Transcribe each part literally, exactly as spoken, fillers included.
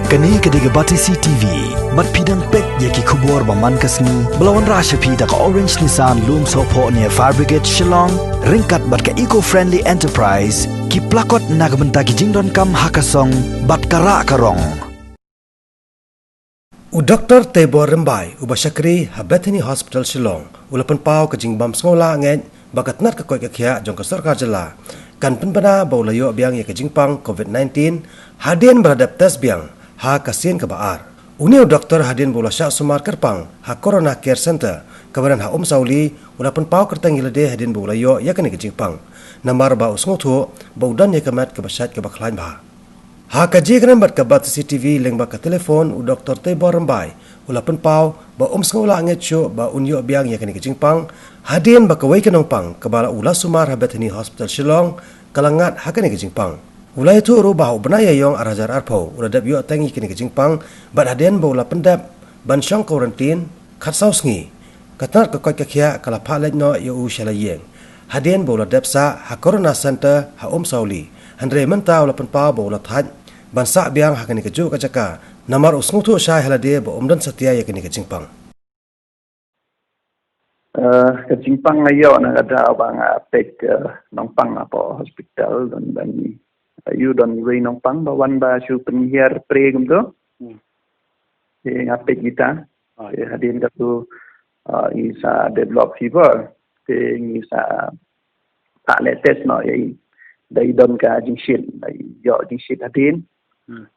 Kane ka dei ka Batesi T V. Bad phi dang peit ïa ki khubor ba man ka sngi ba la wanrah sha phi da ka Orange Nissan Lumsohphoh near Fire Brigade Shillong, ryngkat bad ka Eco Friendly Enterprise, ki plakot na ka bynta ki jingdonkam ha ka song bad ka rah ka rong. U Doktor Teibor Rymbai, uba shakri ha Bethany Hospital Shillong, u la pynpaw ka jingbym sngewlah ngeit ba ka tnat ka koit ka khiah jong ka sorkar jylla kan pynbna ba u la ïoh biang ïa ka jingpang COVID nineteen hadien ba la dep test biang ha ka sien kaba ar. Une u doktor, hadien ba u la shah sumar kyrpang ha Corona Care Center kaba don ha Umsawli, u la pynpaw kyrteng ïa lade hadien ba u la ïoh ïa kane ka jingpang, namar ba u sngewthuh ba u don ïa ka met kaba shait kaba khlaiñ bha. Ha ka jingkren bad ka Batesi T V lyngba ka telephone, u Doktor Teibor Rymbai u la pynpaw ba um sngewlah ngeit shuh ba un ïoh biang ïa kane ka jingpang hadien ba kawei ka nongpang kaba u la sumar ha Bethany Hospital Shillong ka la ngat ha kane ka jingpang. U la ïathuh ruh ba ha u bnai Ïaïong ar hajar arphew u la dep ïoh teng ïa kane ka jingpang, bad hadien ba u la pyndep ban shong quarantine khatsaw sngi, ka tnat ka koit ka khiah ka la phah leit noh ïa u sha la ïing hadien ba u la dep sah ha Corona Center ha Umsawli. Hynrei mynta u la pynpaw ba u la thait ban sah biang ha kane kajuh ka jaka, namar u sngewthuh shai ha lade ba um don satia ïa kane ka jingpang. Eh, ka jingpang nga ïoh na ka daw ba nga peit, eh, nongpang hapoh hospital, don ba ngi, eh, ïoh don iwei nongpang ba wan ba shu pynhiar pre kumto. Hmm. Te nga peit kita. Ah. Te hadien katu, eh, i sa develop fever. Te ngi sa phah leh test noh ïa i. Da i don ka jingshit, da i ïoh jingshit hadien. Hmm.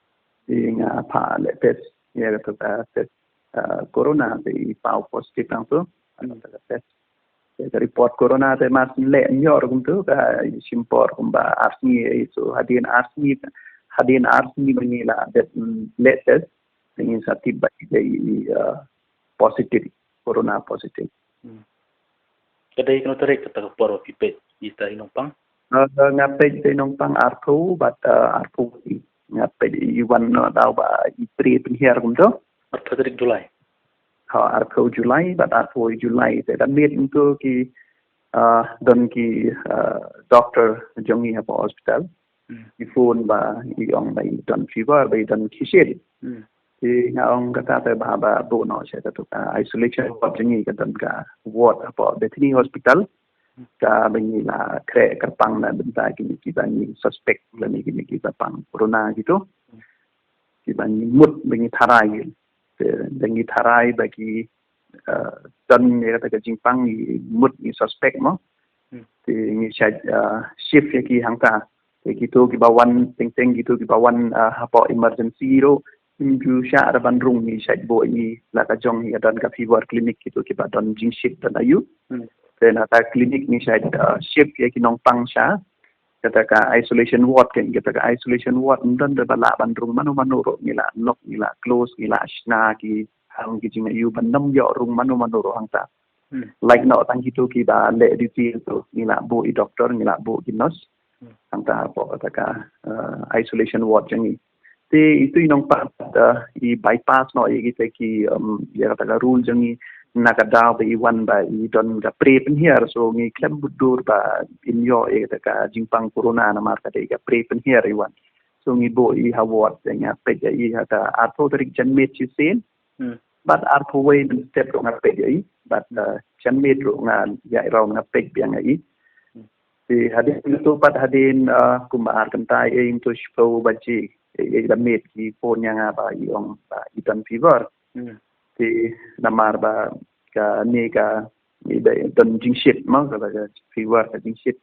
Te nga phah leh test ïa katu ka test, eh, corona, te i paw positive hangto. Hmm. Katu ka test. Te ka report corona te mar syn leh ïoh ruh kumto, ka i shim por kumba ar sngi, eh, so hadien ar sngi, hadien ar sngi ba ngi la dep, mm, leh test. Te ngi sa tip ba i dei, eh, positive, corona positive. Hmm. Ka dei kano tarik kata ka por ba phi peit ïa ita i nongpang? Eh, nga peit ita i nongpang arphew bad, eh, arphew. Nga peit i wan na daw ba i pre pynhiar kumto. Arphew tarik July. Ha, arphew July bad arphew July. Te da miet kumto ki, eh, don ki, eh, doctor jong ngi hapoh hospital. Hmm. I phone ba i ong ba i don fever, ba i don khie shit. Hmm. Te nga ong kata te ba, ba buh noh sha katu ka isolation ward jong ngi, ka don ka ward hapoh Bethany Hospital. Hmm. Kaba ngi la khreh kyrpang na bynta kine kiba ngi suspect lane kine kiba pang corona kitu. Hmm. Kiba ngi mut ba ngi tharai. Te da ngi tharai ba ki, eh, don ïa kata ka jingpang, ngi mut, ngi suspect mo. Hmm. Te ngi shait, eh, shift ïa ki hangta. Te kito kiba wan teng teng, kito kiba wan, eh, hapoh emergency ruh, ym ju shah da ban rung, ngi shait buh ïa ngi la ka jong ngi ka don ka fever clinic, kito kiba don jingshit don aïu. Hmm. Te na kata clinic ngi shait, eh, shift ïa ki nongpang sha kata ka isolation ward, ka, kata ka isolation ward ym don da ba lah ban rung mano mano ruh, ngi la lock, ngi la close, ngi la shna ki hang ki jingïoh ban ym ïoh rung mano mano ruh hangta. Hmm. Lait noh tang kito kiba leh duty tu, ngi la buh i doktor, ngi la buh ki nurse. Hmm. Hangta hapoh kata ka, eh, isolation ward jong ngi. Te itu i nongpang, eh, i bypass noh ïa kita ki, em, ïa kata ka rule jong ngi, na ka daw ba i wan ba i don ka pre pynhiar, so ngi khlem bud dur ba in ïoh ïa kata ka jingpang corona namar ka dei ka pre pynhiar i wan. So ngi buh i ha ward, te nga peit ïa i ha ka arphew tarik janmiet shisien. Hmm. Bad arphew wei mynstep ruh nga peit ïa i. Bad, eh, janmiet ruh nga ïaid round nga peit biang ïa i. Hmm. Te hadien tu pat hadien, eh, kumba ar kynta ïa i, mynta shiphew baje, ïa i la miet ki phone ïa nga ba i ong ba i don fever. Hmm. Te namar ba kane ka, i ba i don jingshit mo, ka, ka fever ka jingshit.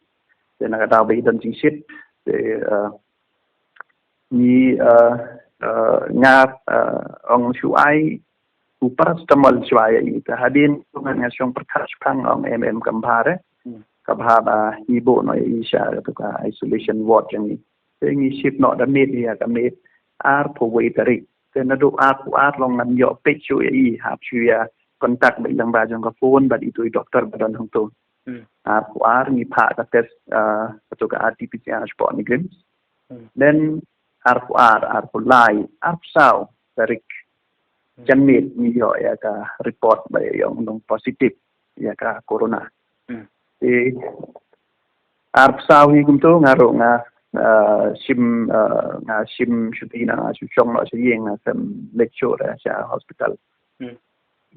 Te na ka daw ba i don jingshit. Te, eh, ngi, eh, eh, nga, eh, ong shu ai u paracetamol shuwa ïa i. Te hadien tu nga, nga shong pyrkhat shaphang, ong em em kam bha re. Hmm. Ka bha ba i buh noh ïa i sha katu ka isolation ward jong ngi. Te ngi shift noh da miet ïa ka miet arphew wei tarik. Te naduh arphew ar long ngam ïoh peit shuh ïa i, hap shu ïa contact beit lyngba jong ka phone bad itu i doktor ba don hangtu. Hmm. Arphew ar ngi phah ka test, ah, katu ka R T P C R shapoh NEIGRIHMS. Hmm. Then arphew ar, arphew lai, arphew saw tarik, hmm, janmiet ngi ïoh ïa ka report ba ïa ong long positive ïa ka corona. Hmm. Te arphew saw hi kumtu nga ruh nga ah, shim, ah, nga shim shuti na nga shu shong noh sha ïing, nga sem leit shuh re sha hospital. Hmm.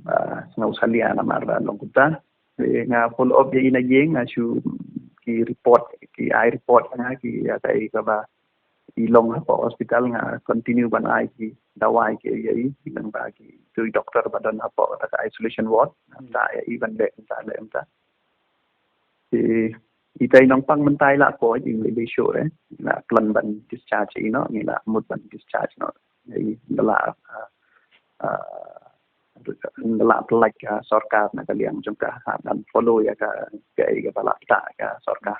Ah, sngewsih ïa namar ba long kumta. Te nga follow up ïa i na ïing, nga shu ki report, ki ai report nga ki ïa kaei kaba i long hapoh hospital, nga continue ban ai ki dawai ki ïa i, ki nang ba ki tu i doctor ba don hapoh kata ka isolation ward, ta ïa i ban leh, ta leh, ta. Te itai nongpang mynta i la poi, i lei lei shuh re, i la plan ban discharge i noh, i la mut ban discharge noh. I la, ah, ah, la pynlait ka sorkar na ka liang jong ka, ha, ban follow ïa ka, ka, ka ba la pynta ka sorkar.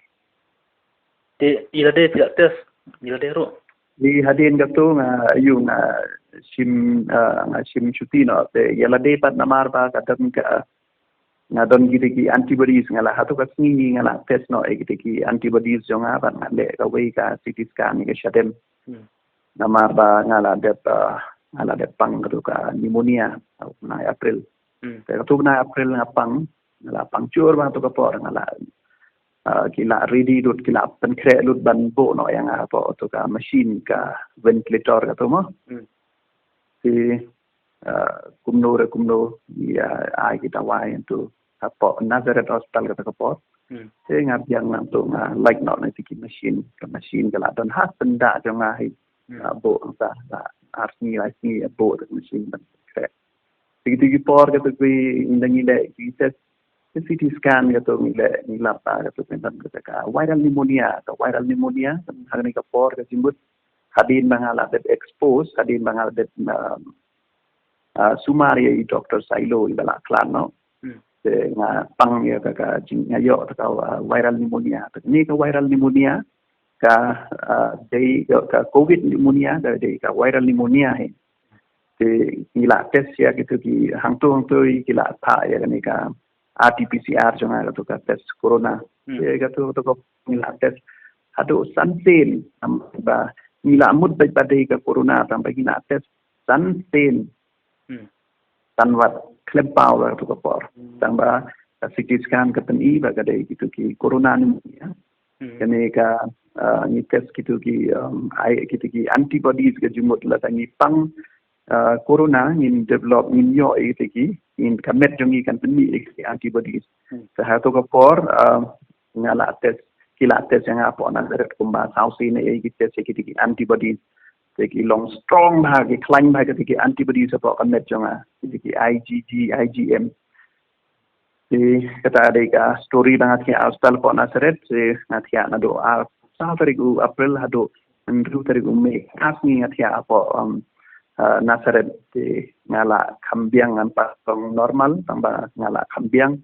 Te i la dei phi la test, i la dei ruh. Ni hadien katu nga, ïu nga shim, ah, nga shim shuti noh, te ïa la dei pat namar ba ka don ka, nga don kita ki antibodies, nga la hatu ka sngi nga la test noh ïa kita ki antibodies jong nga, bad nga leh kawei ka C T scan ïa ka shadem. Hmm. Namar ba nga la dep, ah, nga la dep pang katu ka pneumonia, ha u bnai April. Hmm. Te katu u bnai April nga pang, nga la pang jur ba tu ka por, nga la, ah, ki la ready lut, ki la pynkhreh lut ban buh noh ïa nga hapoh tu ka machine, ka ventilator katu mo. Hmm. Te, ah, kumno re kumno, ïa, ai ki dawai ïa tu hapoh Nazareth Hospital kata ka por. Hmm. Te nga biang nangtu nga lait noh na tu ki machine, ka machine ka la don ha syndah jong nga hi. Hmm. Ah, buh hangta, ah, ar sngi lai sngi, ah, buh da ka machine ban khreh. Te ki tu ki por kata ki ngi dang ïaleh ki test, ki C T scan kata ngi leh, ngi lap ba kata ki don kata ka viral pneumonia, ka viral pneumonia, hangne ka por ka jingmut hadien ba nga la dep expose, hadien ba nga la dep, um, ah, sumar ïa i Doctor Sailo i ba la khlad noh. Hmm. Te nga pang ïa ka, ka jing, nga ïoh ka, ah, viral pneumonia. Te kane ka viral pneumonia ka, ah, dei ka, ka covid pneumonia, ka dei ka viral pneumonia hi. Te ngi la test ïa kitu ki hangtu hangtu ki la phah ïa kane ka R T P C R jong nga, katu ka test corona. Hmm. Te katu, katu ka ngi la test haduh san sien, namar ba ngi la mut ba dei ka corona, tang ba ngi la test san sien. Hmm. San wat khlem paw la katu ka por. Hmm. Tang ba ka C T scan ka pyni ba ka dei kitu ki corona pneumonia. Hmm. Kane ka, ah, ngi test kitu ki, um, ai kitu ki antibodies ka jingmut lada ngi pang, ah, corona, ngin develop, ngin ïoh ïa kitu ki, ngin, ka met jong ngi kan pynmih ïa ki antibodies. Hmm. Te ha katu ka por, ah, nga la test, ki la test ïa nga hapoh Nazareth kumba saw sien ïa ki test ïa kitu ki antibodies. Te ki long strong bha, ki khlaiñ bha kitu ki antibodies hapoh ka met jong nga, kitu ki I G G, I G M. Te kata dei ka story ba nga thiah ha hospital hapoh Nazareth, te nga thiah naduh ar, saw tarik u April haduh hynriew tarik u May. Ar sngi nga thiah hapoh, um, ah, Nazareth, te nga la kham biang, ngan pat long normal, tang ba nga la kham biang,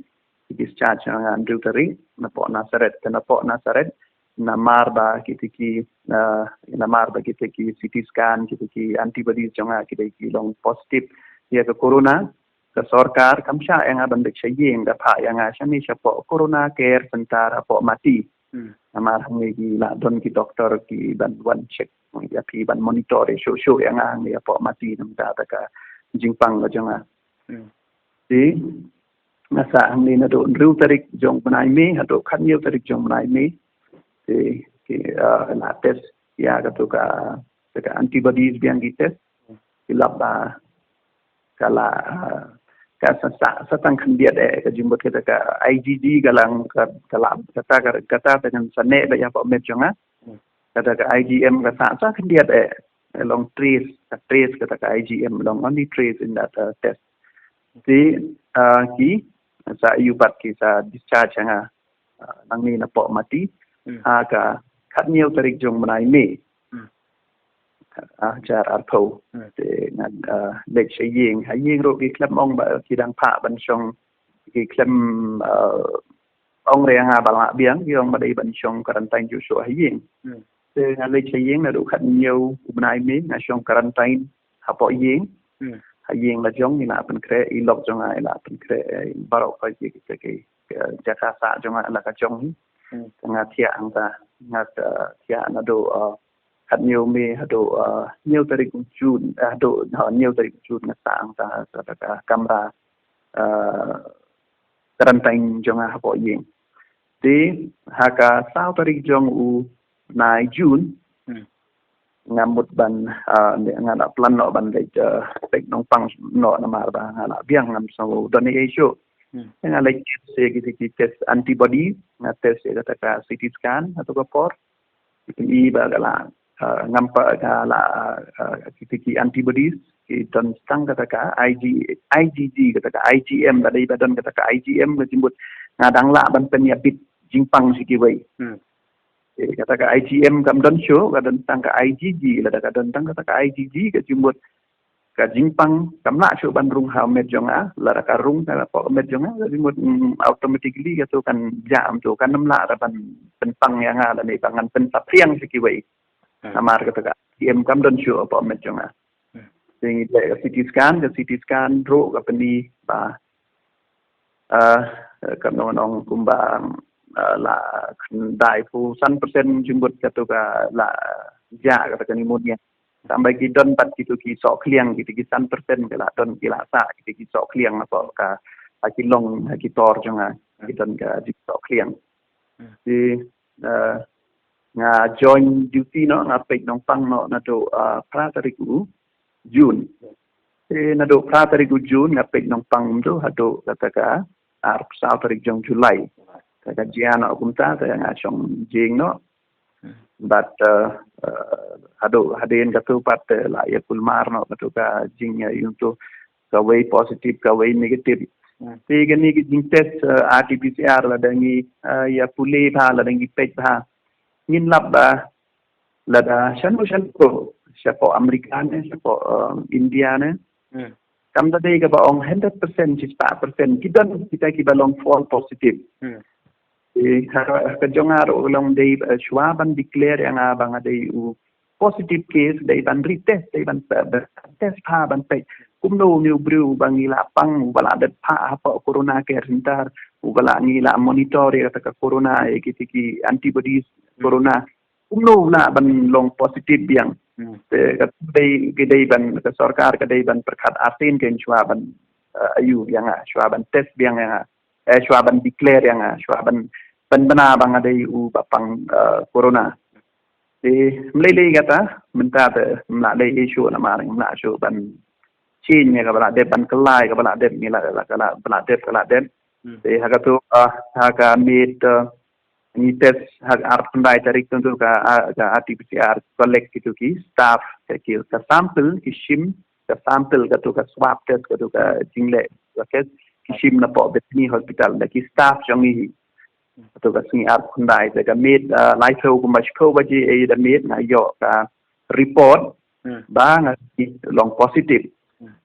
discharge nga hynriew tarik napoh Nazareth, te napoh Nazareth namar ba kitu ki, ah, namar ba kitu ki C T scan, kitu ki antibodies jong nga ki dei ki long positive ïa ka corona, ka sorkar kam shah ïa nga ban leit sha ïing, ka phah ïa nga shane shapoh Corona Care Center hapoh Mati. Hmm. Namar hangne ki la don ki doktor ki ban wan check ïa phi, ban monitor ïa shuh shuh ïa nga hangne hapoh Mati, namar kata ka jingpang ka jong nga. Hmm. Te nga sah hangne naduh hynriew tarik jong bnai May haduh khathynñiew tarik jong bnai May. Te ki, ah, la test ïa katu ka, ka antibodies biang ki test. Ki lap ba ka la, ah, ka sa, sa, sa tang khyndiat eh, ka jingmut kata ka I G G ka lang ka, ka la, kata ka, kata ka ngan sa neh ba ïa hapoh met jong nga. Kata ka I G M ka sa, sa khyndiat eh, long trace, ka trace kata ka I G M long only trace in that, uh, test. Te, ah, ki sa ïoh pat ki sa discharge nga, ah, nangne napoh Mati, hmm, ha ka khathynñiew tarik jong bnai May. Hmm. Ah, hajar arphew. Hmm. Te ngan, ah, leit sha ïing. Ha ïing ruh ki khlem ong ba ki dang phah ban shong, ki khlem, ah, ong re nga ba lah biang, ki ong ba dei ban shong quarantine shuh shuh ha ïing. Hmm. Te nga leit sha ïing naduh khathynñiew u bnai May, nga shong quarantine hapoh ïing. Hmm. Ha ïing la jong, i la pynkhreh, i lok jong nga i la pynkhreh, eh, baroh kawei kita ki, eh, jaka sah jong nga la ka jong hi. Hmm. Nga thiah hangta, nga, eh, thiah naduh, eh, khathynñiew May haduh, eh, hynñiew tarik u June, eh, haduh, ha, hynñiew tarik u June nga sah hangta, ha, ha, ha kamra, eh, quarantine jong nga hapoh ïing. Te ha ka saw tarik jong u nine June, nga mut ban, ah, nga la plan noh ban leit, ah, peit nongpang noh namar ba nga la biang, ngam sngew don ei ei shuh. Nga leit test ïa kita ki test antibody, nga test ïa kata ka C T scan, kata ka por. Ki pyni ba ka la, ah, ngam pat ka la, ah, kita ki antibodies, ki don tang kata ka I G, I G G, kata ka I G M, ba dei ba don kata ka I G M, ka jingmut nga dang lah ban pynïabit jingpang sha kiwei. Eh, kata ka I G M kam don shuh, ka don tang ka I G G, lada ka don tang kata ka I G G, ka jingmut ka jingpang kam lah shuh ban rung ha met jong nga, lada ka rung ha ka met jong nga, ka jingmut, mm, automatically kato kan jam tu, kan ym lah ban pynpang ïa nga lane ba ngan pynsaphriang sha kiwei. Namar kata ka I G M kam don shuh ha met jong nga. Te ngi leit ka C T scan, ka C T scan ruh ka pyni ba, ah, ka nong nong kumba, ah, la khyndai phew san percent jingmut kato ka la jah kata ka pneumonia. Tang ba ki don pat kito ki sohkhliang, kito ki san percent ki la don, ki la sah kito ki sohkhliang, hapoh ka, ha ki long, ha ki tor jong nga, ki don ka jingsohkhliang. Te, ah, nga join duty noh, nga peit nongpang noh naduh, ah, phra tarik u June. Te naduh phra tarik u June nga peit nongpang mynta haduh kata ka arphew saw tarik jong July. Te ka jia noh kumta, te nga shong jieng noh. Bad, eh, eh, haduh hadien katu pat, eh, la ïa kulmar noh katu ka jing, eh, ïa uto, kawei positive, kawei negative. Te kane ka jingtest, eh, R T P C R lada ngi, eh, ïa pule bha, lada ngi peit bha, ngin lap ba lada shano shano, shapoh America ne, shapoh, eh, India ne, kam da dei kaba ong hundred percent, shispah percent ki don kita kiba long false positive. Eh, ha, ha ka jong nga ruh ka long dei, eh, shuwa ban declare ïa nga ba nga dei u positive case, dei ban retest, dei ban, eh, ban test bha ban peit kumno une u briew ba ngi la pang, uba la dep phah hapoh Corona Care Center, uba la ngi la monitor ïa kata ka corona, ïa kita ki antibodies corona, kumno u lah ban long positive biang. Te ka dei, ka dei ban, ka sorkar ka dei ban pyrkhat arsien kein shuwa ban, eh, ïoh ïa nga, shuwa ban test biang ïa nga, eh, shuwa ban declare ïa nga, shuwa ban, ban bna ba nga dei uba pang, eh, corona. Te ym lei lei kata, mynta te ym lah lei ei shuh namar ngim lah shuh ban change ïa kaba la dep, ban kylla ïa kaba la dep, ngi la, la, la, ba la dep, ka la dep. Te ha katu, ah, ha ka miet, eh, ngi test ha ka arphew khyndai tarik tu ka, ah, ka R T P C R collect kitu ki staff, ka ki, ka sample ki shim, ka sample katu ka swab test katu ka jingleh, ka test ki shim napoh Bethany Hospital da ki staff jong ngi. Katu ka sngi arphew khyndai, te ka miet, ah, laiphew kumba shiphew baje ei da miet nga ïoh ka report ba nga long positive.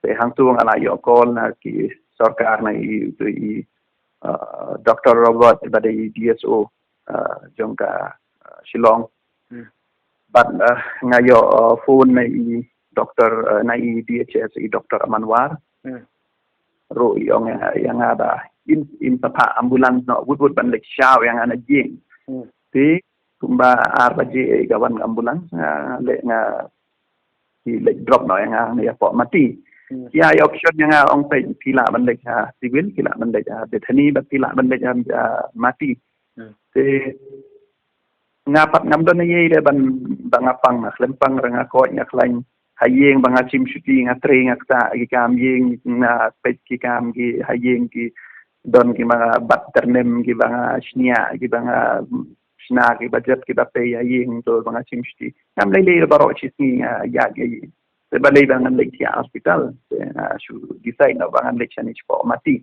Te hangtu nga la ïoh call na ki sorkar na i, tu i, ah, Doctor Robert ba dei i D S O, ah, jong ka, ah, Shillong. Bad, ah, nga ïoh, ah, phone na i doctor, ah, na i D H S, i Doctor Amanwar. Ruh i ong ïa, ïa nga ba in, in sa phah ambulance noh wut wut ban leit shaw ïa nga na jieng. Te kumba ar baje ei ka wan ambulance, nga leh, nga ki leit drop noh ïa nga, nga ïa poh Mati. Ki ai option ïa nga, ong peit phi lah ban leit ha civil, phi lah ban leit ha Bethany, bad phi lah ban leit ha, ha Mati. Te nga pat ngam don ei ei de ban, ba nga pang, nga khlem pang re nga koit nga khlaiñ. Ha ïing ba nga shim shuti nga trei nga ktah ki kam ïing, nga peit ki kam ki ha ïing, ki don kiba nga bat tyrnem, kiba nga shñiah, kiba nga shna ki bajet, kiba pei ha ïing, to ba nga shim shuti. Ngam lei lei baroh shi sngi nga ïaid ha ïing. Te balei ba ngan leit thiah hospital. Te nga shu decide noh ba ngan leit shane shapoh Mati.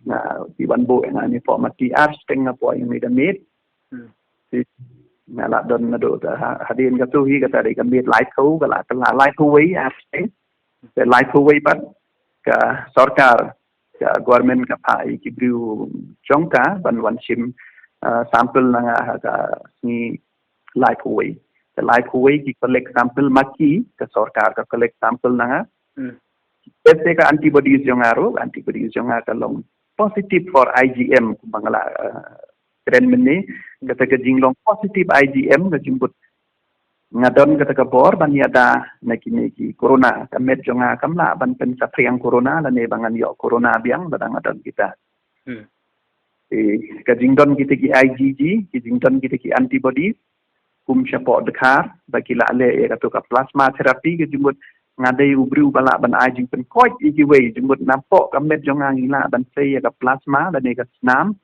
Nga, ki wan buh ïa nga ne poh Mati, ar shiteng nga poi ïa nga da miet. Te nga la don naduh ta ha, hadien katu hi kata dei ka miet laiphew, ka la, ka la laiphew wei ar shiteng. Te laiphew wei pat ka sorkar, ka government ka phah ïa ki briew jong ka ban wan shim, ah, sample na nga ha ka sngi laiphew wei. Te laiphew wei ki collect sample ma ki, ka sorkar ka collect sample na nga. Test ïa ka antibodies jong nga ruh, antibodies jong nga ka long positive for I G M, kumba nga la, ah, kren mynne, kata ka jinglong positive I G M ka jingmut nga don kata ka bor ban ïada na kine ki corona, ka met jong nga kam lah ban pynsaphriang corona lane ba ngan ïoh corona biang lada nga don kita. Eh, ka jingdon kita ki I G G, ki jingdon kita ki antibodies, kum shapoh Dkhar ba ki la leh ïa kato ka plasma therapy, ka jingmut nga dei u briew ba lah ban ai jingpynkoit ïa kiwei, jingmut napoh ka met jong nga ngi lah ban sei ïa ka plasma lane ka snam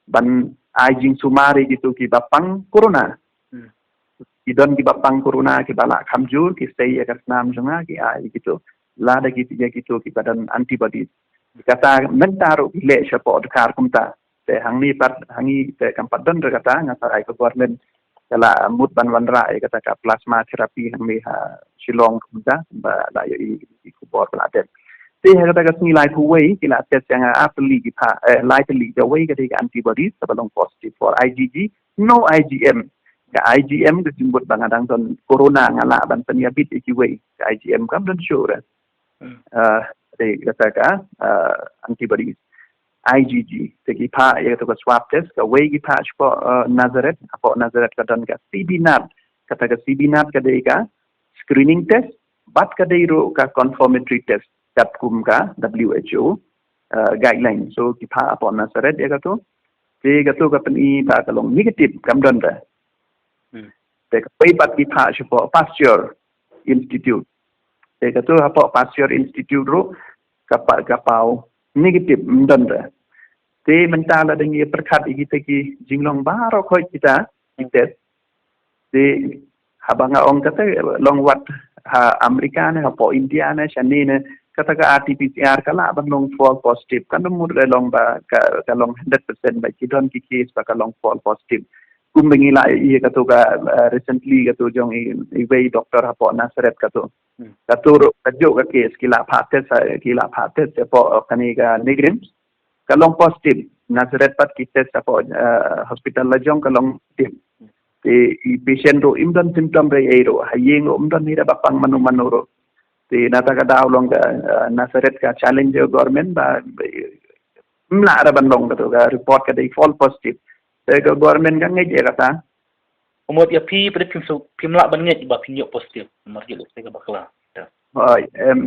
ban ai jingsumar ïa kito kiba pang corona. Ki don kiba pang corona kiba lah kham jur, ki sei ïa ka snam jong nga ki ai ïa kito, lada ki ïa kito kiba don antibodies. Kata mynta ruh ki leh shapoh Dkhar kumta. Te hangne pat, hangne te kam pat don re kata, nga tharai ka government ka la mut ban wanrah ïa kata ka plasma therapy hangne ha Shillong kumta, ba la ïohi i khubor ba la dep. Te ha kata ka sngi laiphew wei ki la test ïa nga ar tylli ki phah, eh, lai tylli, kawei ka dei ka antibodies kaba long positive for IgG, no IgM. Ka IgM ka jingmut ba nga dang don corona nga lah ban pynïabit ïa kiwei, ka IgM kam don shuh re. Ah, dei kata ka, ah, antibodies. IgG. Te ki phah ïa kata ka swab test, kawei ki phah shapoh, ah, Nazareth, hapoh Nazareth ka don ka CB NAT. Kata ka CB NAT ka dei ka screening test, bad ka dei ruh ka confirmatory test katkum ka WHO, ah, guideline. So ki phah hapoh Nazareth ïa kato. Te kato ka pyni ba ka long negative, kam don re. Te kawei pat ki phah shapoh Pasteur Institute. Te kato hapoh Pasteur Institute ruh ka pa-, ka paw negative, ym don re. Te mynta lada ngi pyrkhat ïa kita ki jinglong baroh khoit kita ki test. Te haba nga ong kata long wat ha America ne, hapoh India ne, shane ne, kata ka RT-PCR ka lah ban long false positive. Kan mut re long ba ka, ka long hundred percent, ba ki don ki case ba ka long false positive. Kumba ngi la ïohi kato ka, eh, recently kato jong i, iwei doctor hapoh Nazareth kato. Kato ruh kajuh ka case ki la phah test, eh, ki la phah test hapoh, eh, kane ka NEIGRIHMS. Ka long positive. Nazareth pat ki test hapoh, eh, hospital lajong ka long negative. Te i patient ruh im don symptom re ei ruh, ha ïing ruh im don hi re ba pang mano mano ruh. Te nata ka daw long ka, eh, Nazareth ka challenge government ba, eh, ym lah re ban long kato ka report ka dei false positive. Te ka government ka ngeit ïa kata. Ka mut ïa phi pat phim su-, phim lah ban ngeit ba phin ïoh positive. Namar ïoh lehse ka bakla. Hooid, em,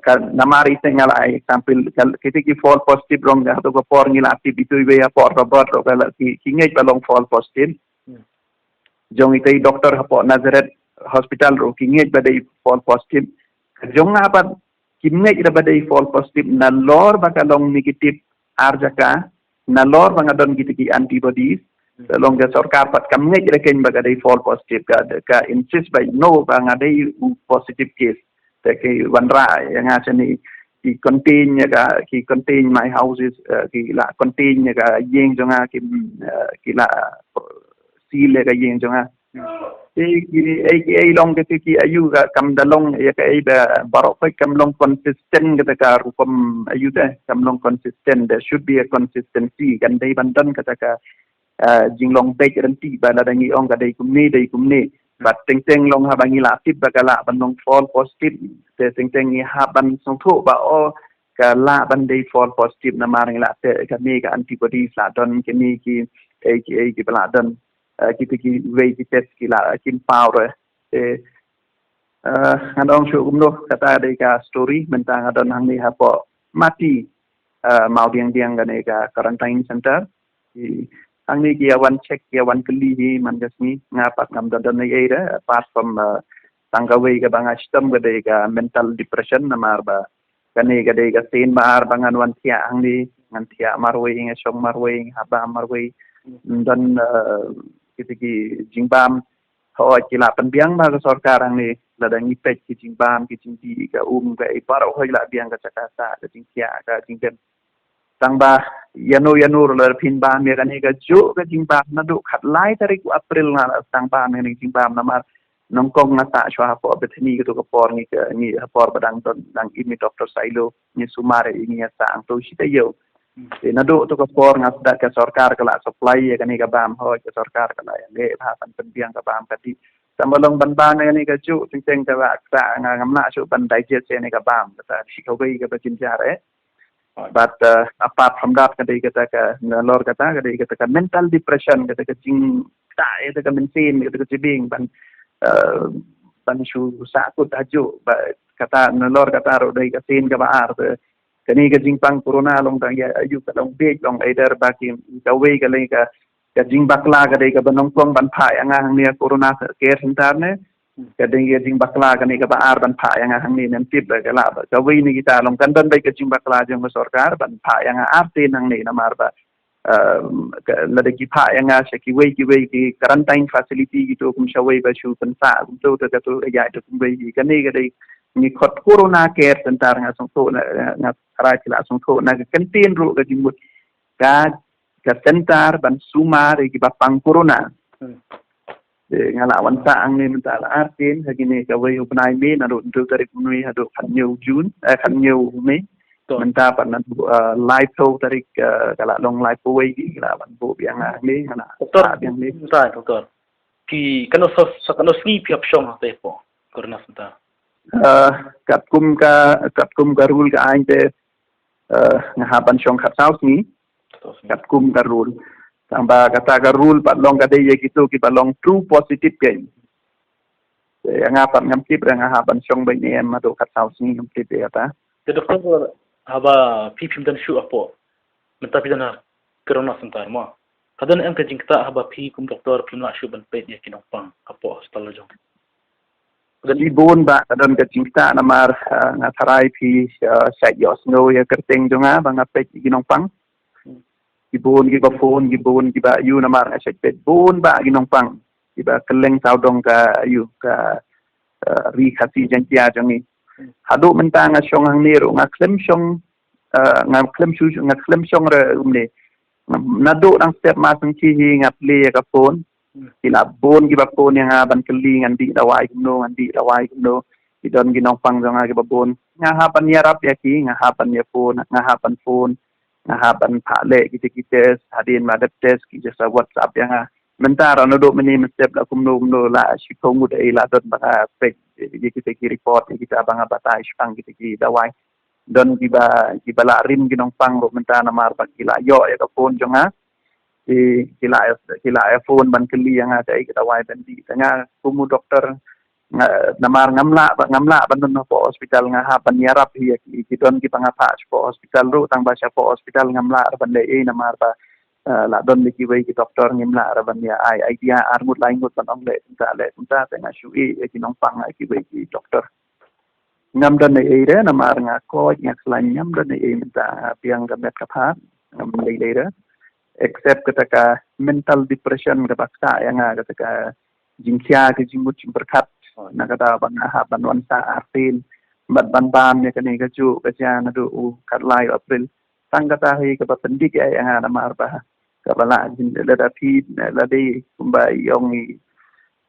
ka, namar ite nga la ai example, ka, kita ki false positive ruh nga, hato ka por ngi la tip itu iwei ha Port Ribot ruh ka la ki, ki ngeit ba long false positive. Jong ite i doctor hapoh Nazareth Hospital ruh ki ngeit ba dei false positive. Ka jong nga pat kim ngeit re ba dei false positive nalor ba ka long negative ar jaka, nalor ba nga don kita ki antibodies. Te long ka sorkar pat kam ngeit re keiñ ba ka dei false positive, ka, ka insist ba no ba nga dei u positive case. Te ki wanrah ïa nga shane, ki contain ïa ka, ki contain my houses, eh, ki la contain ïa ka ïing jong nga, ki, eh, ki la seal ïa ka ïing jong nga. Te ki, ei, ki, ei long kata ki ayu ka kam da long ïa ka ei ba baroh phi kam long consistent kata ka rukom ayu te, kam long consistent, there should be a consistency, kan dei ban don kata ka, ah, jinglong beit ryntih ba lada ngi ong ka dei kumne, dei kumne. Bad teng teng long haba ngi la tip ba ka lah ban long false positive, te teng teng ngi hap ban sngewthuh ba o ka lah ban dei false positive namar ngi la test kane ka antibodies la don, kine ki, ei, ki, ei, ki ba la don. Eh, kita kiwei ki test ki la kim paw re. Te, eh, ngan ong shuh kumno, kata dei ka story, mynta nga don hangne hapoh Mati, eh, Mawdiangdiang kane ka quarantine center. Te hangne ki ïa wan check, ki ïa wan kylli hi man ka sngi, nga pat ngam don don ei ei re, apart from, eh, tang kawei kaba nga shitom ka dei ka mental depression namar ba kane ka dei ka sien ba ar ba ngan wan thiah hangne, ngan thiah marwei, nga shong marwei, nga hap bam marwei. Ym don, eh, kita ki jingbam. Hooid ki la pynbiang ba ka sorkar hangne, lada ngi peit ki jingbam, ki jingdih, ka um, ka i baroh hooid la biang, ka jaka sah, ka jingthiah, ka jingdem. Tang ba ïano ïano ruh lada phin bam ïa kane kajuh ka jingbam, naduh khatlai tarik u April nga la tang bam ïa kane ka jingbam namar nyngkong nga sah shuwa hapoh Bethany kato ka por ngi ka, ngi ha por ba dang don, dang im i Doctor Sailo, ngi sumar ïa ngi ïa sah hangto shi taïew. Te naduh to ka por nga sdang ka sorkar ka la supply ïa kane ka bam, hooid ka sorkar ka la ïaleh bha ban pynbiang ka bam ka dih. Tang ba long ban bam ïa kane kajuh, teng teng ka la kata nga ngam lah shuh ban digest ïa kane ka bam, kata shi kawei kaba jynjar eh. But, uh, apart from that, ka dei kata ka, nalor kata, ka dei kata ka mental depression, kata ka jingktah, kata ka mynsiem, kata ka jingbiang, ban, uh, ban shu sahkut hajuh, ba, kata nalor kata ruh dei ka sien kaba ar, ba, kane ka jingpang corona long tang ïa, ayu ka long beit long either ba ki, kawei ka lei ka, Ka jingbakla ka dei kaba nyngkong ban phah ïa nga hangne ha Corona Care Center ne. Ka dei ka jingbakla kane kaba ar ban phah ïa nga hangne, nym tip ba ka lah ba kawei na kita long kan don beit ka jingbakla jong ka sorkar ban phah ïa nga artien hangne namar ba, eh, ka, lada ki phah ïa nga sha kiwei kiwei ki quarantine facility kito kum shawei ba shu pynsah kumto te kato ka ïaid da kumwei hi. Kane ka dei ngi khot Corona Care Center, nga sngewthuh na, nga tharai phi la sngewthuh na ka kyntien ruh ka jingmut ka, ka center ban sumar ïa kiba pang Corona. Te nga la wan sah hangne mynta la artien, ha kine kawei u bnai Mei, naduh hynriew tarik Mei haduh khathynñiew June, eh, khathynñiew Mei. Mynta pat naduh, eh, laiphew tarik, eh, ka la long laiphew wei ki la wan buh biang hangne, nga la sah biang hangne. Mynta, Doctor, ki katno sa, sa katno sngi phi hap shong hangtei hapoh Corona Center? Eh, katkum ka, katkum ka rule ka aiñ te, eh, nga hap ban shong khatsaw sngi. Katkum ka rule. Tangba kata ka rule pat long ka dei ïa kito kiba long true positive kein. Te ïa nga pat ngam tip re, nga hap ban shong beit ne em haduh khatsaw sngi, ngam tip ïa kata. Te Doctor, haba phi phim don shuh hapoh, mynta phi don ha Corona Center mo, ka don em ka jingktah haba phi kum doctor phim lah shuh ban peit ïa ki nongpang hapoh hospital la jong? Ki bun ba ka don ka jingktah namar, ah, nga tharai phi, ah, shait ïohsngew ïa kyrteng jong nga ba nga peit ïa ki nongpang. Ki bun kiba phone, ki bun kiba ïoh namar nga shait peit bun ba ki nongpang kiba kylleng sawdong ka ïoh ka, ah, ri Khasi Jaiñtia jong ngi. Haduh mynta nga shong hangne ruh nga khlem shong, ah, nga khlem shu, nga khlem shong re kumne. Naduh dang step ma sngewthuh hi nga plie ïa ka phone. Ki la bun kiba phone ïa nga ban kylli ngan dih dawai kumno, ngan dih dawai kumno. Ki don ki nongpang jong nga kiba bun. Nga hap ban ïarap ïa ki, nga hap ban ïa phone, nga hap ban phone. Nga hap ban phah leh kita ki test, hadien ba dep test ki just WhatsApp ïa nga. Mynta ruh naduh mynne mynstep la kumno kumno la shiphew ngut ei la don ba nga peit ïa kita ki report, ïa kita ba nga batai shaphang kita ki dawai. Don kiba, kiba la rim ki nongpang ruh mynta namar ba ki la ïoh ïa ka phone jong nga. Ki, ki la, ki la ïa phone ban kylli ïa nga kaei ka dawai ban dih. Te nga kum u doktor, nga, namar ngam lah ba, ngam lah ban don hapoh hospital, nga hap ban ïarap hi ïa ki, ki don kiba nga phah shapoh hospital ruh, tangba shapoh hospital ngam lah ban leh ei namar ba, eh, la don da kiwei ki doktor ngim lah ban ïa ai idea ar ngut lai ngut ban ong leh kumta leh kumta, te nga shu ïeh ïa ki nongpang ïa kiwei ki doktor. Ngam don ei ei re namar nga koit nga khlaiñ, ngam don ei ei mynta, nga biang ka met ka phad, ngam lei lei re. Except kata ka mental depression kaba ktah ïa nga, kata ka jingkhia ka jingmut jingpyrkhat. Na kata ba nga hap ban wan sah artin bad ban bam ïa kane kajuh ka jia naduh u khatlai April. Tang kata hi kaba pyndik ïa nga namar ba kaba lah jin lada phi, lada kumba i ong i,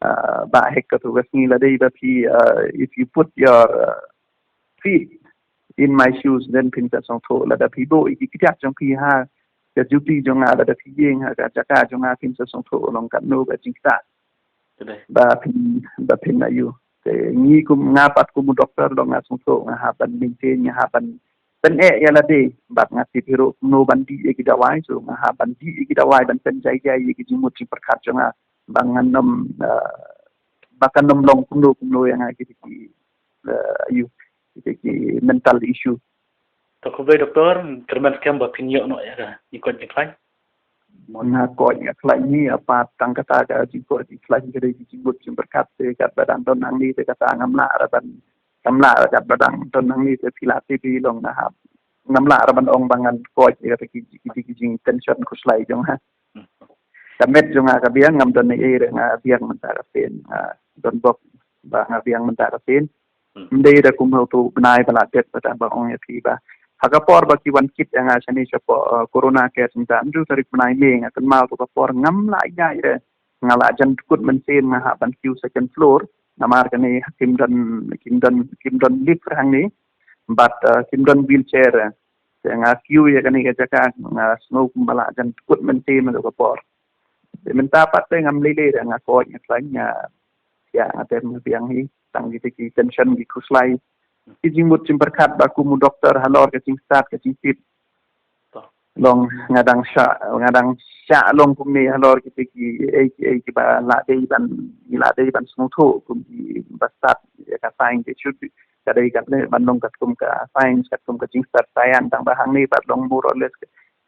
ah, ba hek ka tu ka sngi, lada ba phi, ah, if you put your, ah, feet in my shoes, then phin sa sngewthuh. Lada phi buh ïa ki kjat jong phi ha ka juti jong nga, lada phi ïeng ha ka jaka jong nga, phin sa sngewthuh long katno ka jingktah. Ba phin, ba phin ïoh. Te ngi kum nga pat kum u doktor long nga sngewthuh nga hap ban maintain, nga hap ban pyneh ïa lade bad nga tip hi ruh kumno ban dih ïa ki dawai, so nga hap ban dih ïa ki dawai ban pynjai jai ïa ki jingmut jingpyrkhat jong nga ba ngan nym, eh, ba kan nym long kumno kumno ïa nga ki, ki, eh, ïa ki, ki mental issue. To khublei doktor, kyrmen skhem ba phin ïoh noh ïa ka jingkoit jingkhlaiñ. Nga koit nga khlaiñ hi, apat tang kata ka jingkoit jingkhlaiñ ka dei ka jingmut jingpyrkhat, te katba dang don hangne te kata ngam lah ra ban, ngam lah ra katba dang don hangne te phi lah tip hi long nga hap, ngam lah ra ban ong ba ngan koit ïa kata ki, ki, ki jingtension khuslai jong nga. Ka met jong nga ka biang, ngam don ei ei re, nga biang mynta ka sien, nga don bok ba nga biang mynta ka sien. Ym dei da kum ha uto u bnai ba la dep, ba tang ba ong ïa phi ba ha ka por ba ki wan kit ïa nga shane shapoh, eh, Corona Care Center, hynriew tarik bnai Mei, nga kynmaw uto ka por ngam lah ïaid re. Nga lah jan kut mynsiem, nga hap ban kiew second floor namar kane kim don, kim don, kim don lift hangne bad, eh, kim don wheelchair re. Te nga kiew ïa kane ka jaka, nga sngew kumba lah jan kut mynsiem ha uto ka por. Te mynta pat te ngam lei lei re, nga koit nga khlaiñ, nga, ïa, nga tem biang hi tang kita ki tension ki khuslai, ki jingmut jingpyrkhat ba kum u doktor halor ka jingstad ka jingtip. Long nga dang shah, nga dang shah long kumne halor kita ki, eh, ki, eh, kiba lah dei ban, ngi lah dei ban sngewthuh kum kiba stad ïa ka science, it should be, ka dei katne ban long katkum ka science, katkum ka jingstad science, tang ba hangne pat long more or less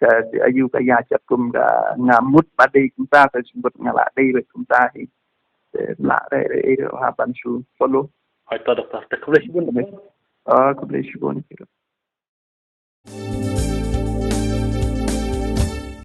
ka ayu ka ya chat kum ka nga mut ba dei kumta ka mut nga la dei ba kumta hi. Te la re re re ha ban shu follow. Hai ta doktor. Te khublei shibun. Ah, khublei shibun.